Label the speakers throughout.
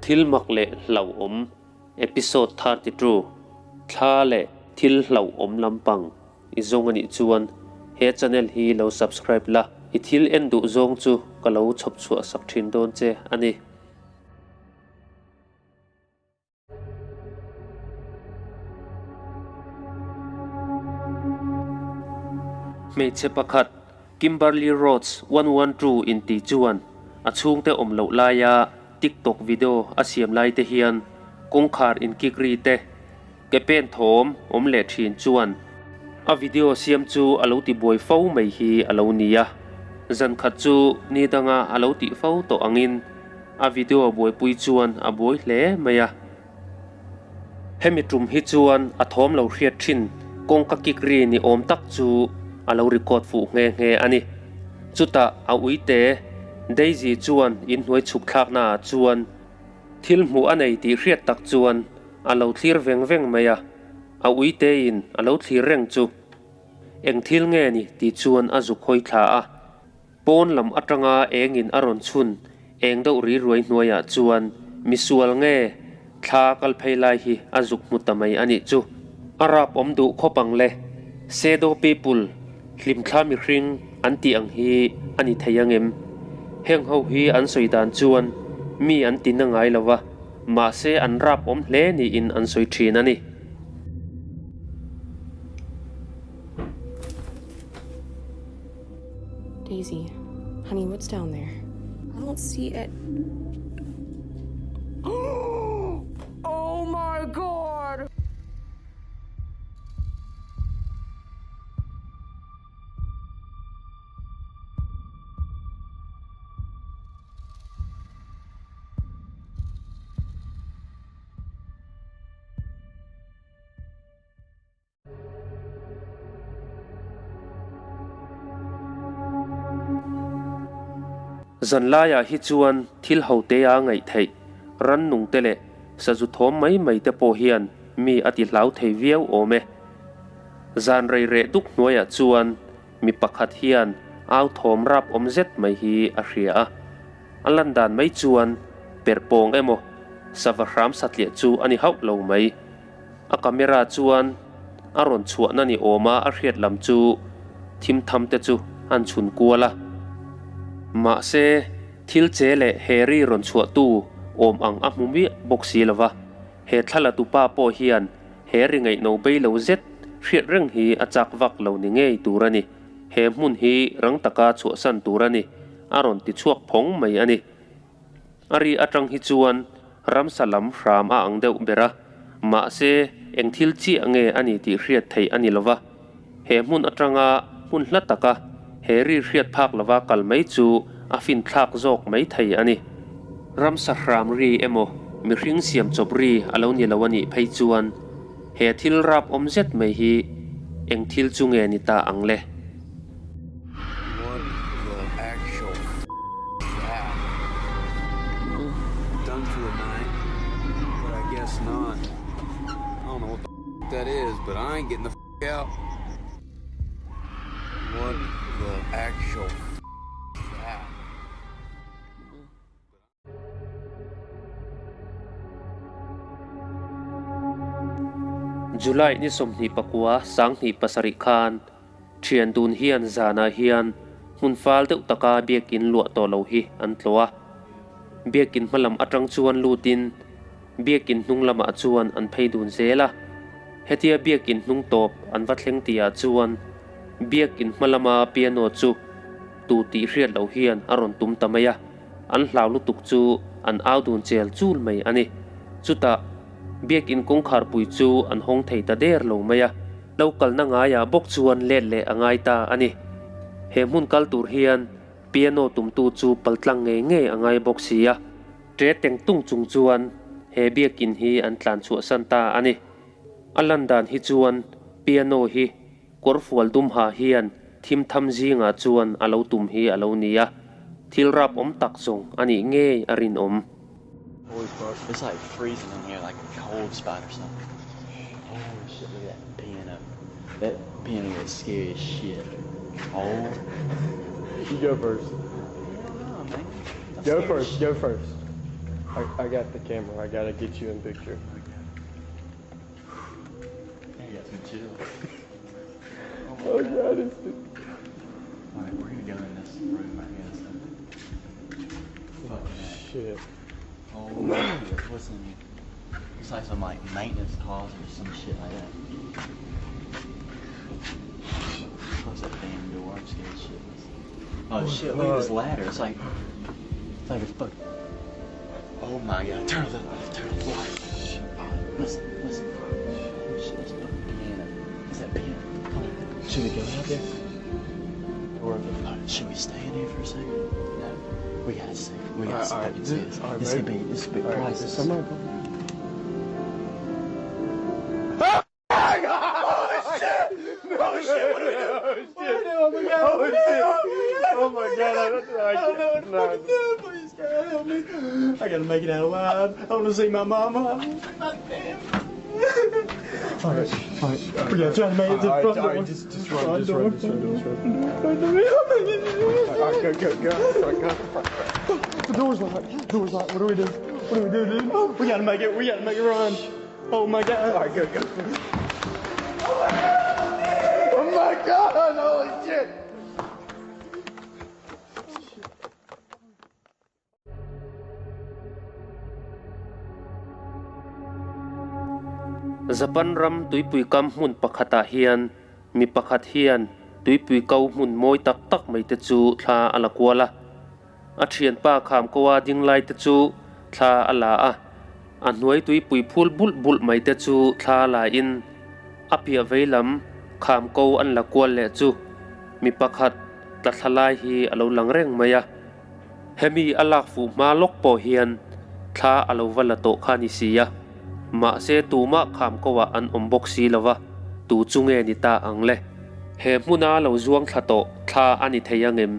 Speaker 1: Thil mak leh hlauhawm Episode 32, Thla leh thil hlauhawm lampang i zawng a nih chuan he channel hi lo subscribe la, i thil en duh zawng chu ka lo chhawp chhuah sak thin dawn che a ni. Hmeichhe pakhat Kimberly Rhodes 112 inti chuan a chhungte awm loh laia TikTok video a siam lai te hian kawngkhar inkik ri te, ke pen thawm awm leh thin chuan a video siam chu a lo ti buai fo mai hi a lo ni a. Zan khat chu ni danga a lo tih fo tawh angin a video buaipui chuan a buai hle mai a. Hemi tum hi chuan a thawm lo hriat thin kawngka kik ri ni awm tak chu a lo record fuh nghe nghe a ni. Chutah a uite Daisy chuan inhnuai chhuk thlaknaah chuan thil hmuh a nei tih hriat tak chuan a lo thlir veng veng mai a, a uitein a lo thlir reng chu eng thil nge ni tih chuan a zuk hawi thla a. Pawn lam atanga engin a rawn chhun eng deuh ri ruai hnuaiah chuan misual nge thla kal phei lai hi a zuk hmu ta mai a nih chu. A rap awm duh khawp ang le. Shadow people, hlimthla mihring an tih ang hi a ni thei ang em? Heng ho hi an sawi dan chuan mi an ti na ngai lo va, mahse an rap awm hle niin an sawi thin a ni.
Speaker 2: Daisy, honey, what's down there? I don't see it. Oh my god!
Speaker 1: Zanlaiah hi chuan thil hote a ngaih theih, rannungte leh sazu thawm mai mai te pawh hian mi a ti hlau thei viau awm e. Zan rei reh duk hnuaiah chuan mi pakhat hian au thawm rap awm zet mai hi a hria a. A lan dan mai chuan perhpawng emaw sava hram satliah chu a ni hauh lo mai. A camera chuan a rawn chhuahna ni awma a hriat lam chu thim tham te chu an chhun kual a. Mahse, thil che leh Harry rawn chhuahtu awm ang a hmu miah bawk si lo va, he thla la tupa pawh hian Harry ngaihno bei lo zet hriat reng hi a chak vak lo ni ngei tur a ni. He hmun hi rang taka chhuahsan tur a ni, a rawn ti chhuak phawng mai a ni. A ri atang hi chuan ramsa lam hram a ang deuh ber a, mahse eng thil chiah nge a ni tih hriat theih a ni lo va. He hmun atanga hmun hla taka he ri hriat phak lova kal mai chu a finthlak zawk mai thei a ni. Ramsa hram ri emaw mihring siam chawp ri a lo ni lo a nih phei chuan he thil rap awm zet mai hi eng thil chu nge ni ta ang le?
Speaker 3: What the actual f is that? Done for the night, but I guess not. I don't know what the f that is, but I ain't getting the f out. What the actual f is that?
Speaker 1: July ni 24 27 khan thian dun hian zanah hian hmun fal deuh taka biakin luah tawh lo hi an tlawh a. Biakin hma lam atang chuan lutin biakin hnung lamah chuan an phei dun zel a. Hetia biakin hnung tawp an va thleng tihah chuan biakin hma lama piano chu tu tih hriat loh hian a rawn tum ta mai a. An hlau lutuk chu an au dun chel chul mai a ni. Chutah, biakin kawngkharpui chu an hawng thei ta der lo mai a, lo kalna ngaiah bawk chuan let leh a ngai ta a ni. He hmun kal tur hian piano tumtu chu paltlang ngei ngei a ngai bawk si a, ṭe teng tung chung chuan he biakin hi an tlan chhuahsan ta a ni. A lan dan hi chuan piano hi Kawrfual dum ha hian thim tham zingah chuan a lo tum hi a lo ni a, thil rap awm tak zawng a nih ngei a rinawm.
Speaker 4: Holy fuck, it's like freezing in here like a cold spot or something. Holy shit, look at that piano. That piano is scary as shit. Oh.
Speaker 5: You go first.
Speaker 4: Hell no, man. I'm
Speaker 5: Go
Speaker 4: scared as
Speaker 5: first, go
Speaker 4: shit.
Speaker 5: first. I, I got the camera. I gotta get you in picture.
Speaker 4: I got some chills.
Speaker 5: Oh god, it's the
Speaker 4: Alright, we're gonna go in this room right here. So. Fuck that.
Speaker 5: shit.
Speaker 4: Oh, shit. What's in here? Looks like some like maintenance closet or some shit like that. Close that damn door. I'm scared shitless. Oh shit! Look at this ladder. It's like it's like a fuck. Oh my god! Turn the turn the light. Listen, listen. Oh shit! There's a fucking piano. Is that piano? Come on. Should we go out there?
Speaker 5: Or
Speaker 4: Should we stay in here for a second? No. We gotta see. We gotta
Speaker 5: Alright,
Speaker 4: see.
Speaker 5: alright,
Speaker 4: fucking see this.
Speaker 5: alright,
Speaker 4: This could be
Speaker 5: babe.
Speaker 4: this could be
Speaker 5: Alright,
Speaker 4: priceless.
Speaker 5: is somebody Oh my god! Oh shit! Oh my god! I don't, I don't know what to fucking do.
Speaker 4: Please, God, help me. I gotta make it out alive. I wanna see my mama. I wanna see my family. Alright, alright. We gotta try to make it to the front door.
Speaker 5: Just run, just run, just run, just run.
Speaker 4: Front door.
Speaker 5: Alright, go, go, go, go, go.
Speaker 4: The door's locked. The door's locked. What do we do? What do we do, dude? We gotta make it. We gotta make it run. Oh my god.
Speaker 5: Alright, go, go. Oh my god! Holy shit!
Speaker 1: Japan ram tuipui kam hmun pakhatah hian mi pakhat hian tuipui ko hmun mawi tak tak mai te chu thla a la kual a. A thianpa kham ko a ding lai te chu thla a la a. A hnuai tuipui phul bulh bulh mai te chu thla la in a piah vei lam kham ko an la kual leh chu mi pakhat tla thla lai hi a lo lang reng mai a. Hemi a lak fuh hma lawk pawh hian thla a lo va la tawh kha ni si a. Mahse tumah kham ko ah an awm bawk si lo va, tu chu nge ni ta ang le? He hmuna lo zuang thla tawh thla a ni thei angem?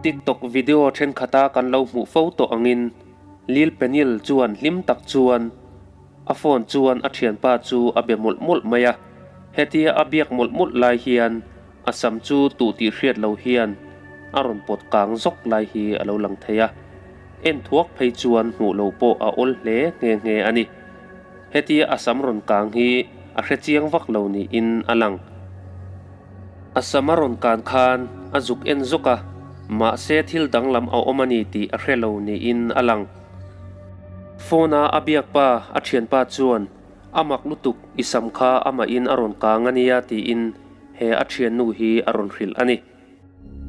Speaker 1: TikTok video thenkhat a kan lo hmuh fo tawh angin Lil Penil chuan hlim tak chuan a phone chuan a thianpa chu a be mawlh mawlh mai a. Hetia a biak mawlh mawlh lai hian a sam chu tuh tih hriat lo hian a rawn pawt kang zawk lai hi a lo lang thei a. En thuak phei chuan hmuh lo pawh a awl hle nghe nghe a ni. Hetia a sam rawn kang hi a hre chiang vak lo niin a lang. A sam a rawn kan khan a zuk en zawk a, mahse thil danglam a awm a ni tih a hre lo niin a lang. Phone a a biak pa a thianpa chuan a mak lutuk i sam kha amahin a rawn kang a nia tiin he a thiannu hi a rawn hrilh a ni.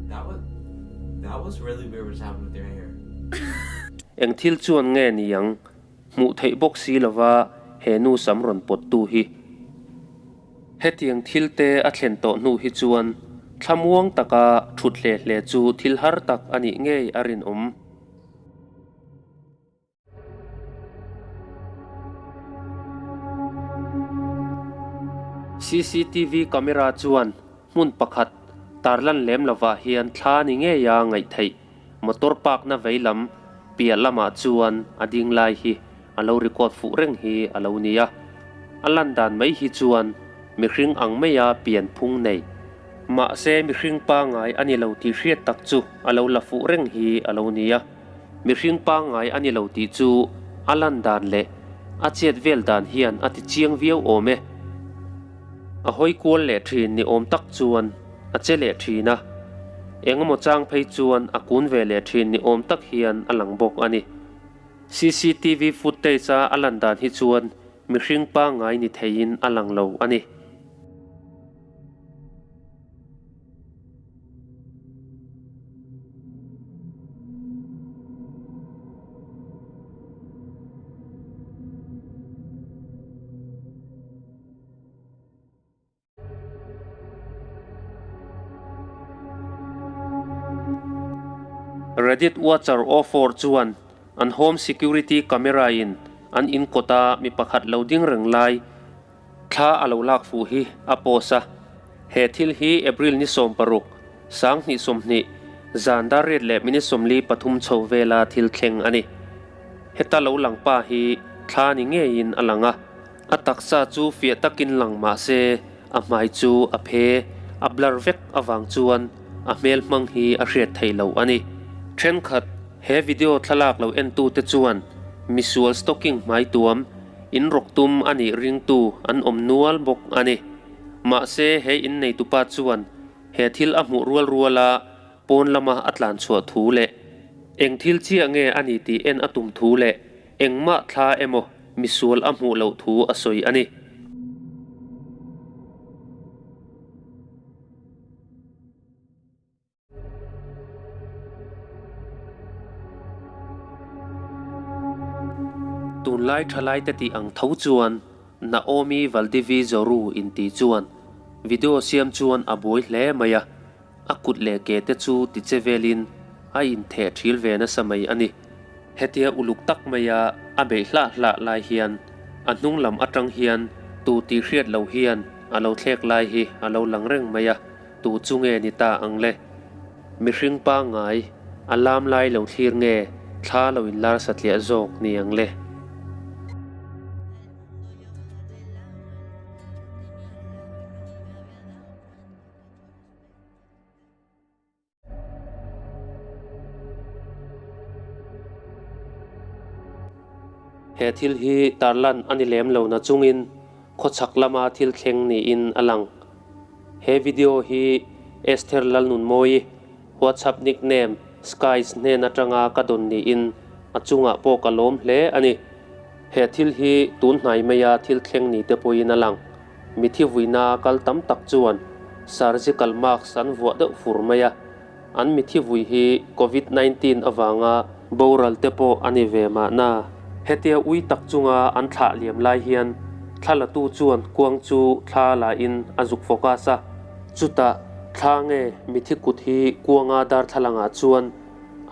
Speaker 6: That was that was really weird what's happened with your hair.
Speaker 1: Eng thil chuan nge niang Hmuh theih bawk si lova he nu sam rawn pawt tu hi. Hetiang thil te a thlen tawh hnu hi chuan thlamuang taka thut hle hle chu thil har tak a nih ngei a rinawm. Cctv camera chuan hmun pakhat tarlan lem lovah hian thla ni ngeia ngaih theih. Motor park na vei lam piah lamah chuan a ding lai hi a lo record fuh reng hi a lo ni a. A lan dan mai hi chuan mihring ang maia pian phung nei. Mahse mihring pangngai a ni lo tih hriat tak chu a lo la fuh reng hi a lo ni a. Mihring pangngai a ni lo tih chu a lan dan leh a chet vel dan hian a ti chiang viau awm e. A hawi kual leh thin ni awm tak chuan a che leh thin a, engemaw chang phei chuan a kun ve leh thin ni awm tak hian a lang bawk a ni. Cctv footage a a lan dan hi chuan mihring pangngai ni theiin a lang lo a ni. Reddit watcher Ofor chuan an home security camera in an in kawta mi pakhat lo ding reng lai thla a lo lak fuh hi a post a. He thil hi April ni 16, 2020, zan dar riat leh minute 43 chho vela thil thleng a ni. Heta lo lang pa hi Thla ni ngeiin a lang a, a taksa chu fiah takin lang mah se a hmai chu a phe a blur vek avang chuan a hmel hmang hi a hriat theih loh a ni. Thenkhat he video thlalak lo entute chuan misual stocking hmai tuam in rawk tum a nih ringtu an awm nual bawk a ni. Mahse he inneitupa chuan he thil a hmuh rual ruala pawn lama a tlan chhuah thu leh eng thil chiah nge a ni tih en a tum thu leh engmah thla emaw misual a hmuh loh thu a sawi a ni. Tunlai thalaite tih ang tho chuan Naomi Valdivi Zoru inti chuan video siam chuan a buai hle mai a. A kut leh ke te chu ti che velin a intheh thil ve nasa mai a ni. Hetia uluk tak maia a beih hlah hlah lai hian a hnung lam atang hian tu tih hriat lo hian a lo thlek lai hi a lo lang reng mai a, tu chu nge ni ta ang le? Mihring pangngai a lam lai lo thlir nge thla lo inlar satliah zawk ni ang le? He thil hi tarlan a ni lem lo na chungin khawchhak lama thil thleng niin a lang. He video hi Esther Lalnunmawii WhatsApp nickname Skies hnen atanga ka dawn niin a chungah pawh ka lawm hle a ni. He thil hi tun hnai maia thil thleng ni te pawhin a lang. Mithi vuina kal tam tak chuan surgical mask an vuah deuh fur mai a, an mithi vui hi Covid 19 avanga boral te pawh a ni ve mahna. Hetia ui tak chunga an thlah liam lai hian thlalatu chuan kuang chu thla la in a zuk focus a, chutah thla nge mithi kut hi kuanga darthlalangah chuan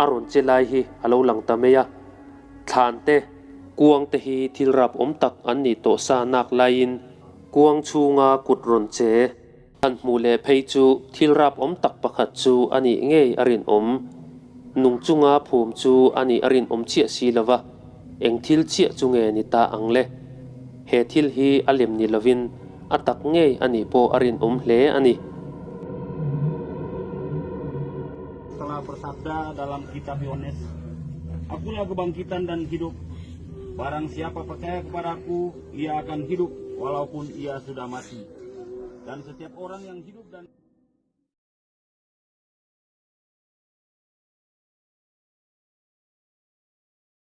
Speaker 1: a rawn che lai hi a lo lang ta mai a. Thlan te, kuang te hi thil rap awm tak an nih tawh sa nak laiin kuang chhunga kut rawn che han hmuh leh phei chu thil rap awm tak pakhat chu a nih ngei a rinawm. Nung chunga phum chu a nih a rinawm chiah si lo va, eng thil chiah chu nge ni ta ang le? He thil hi a lem ni lovin a tak ngei a nih pawh a rinawm hle a ni.
Speaker 7: Telah bersabda dalam kitab Yohanes, Akulah kebangkitan dan hidup. Barang siapa percaya kepadaku, ia akan hidup walaupun ia sudah mati. Dan setiap orang yang hidup dan.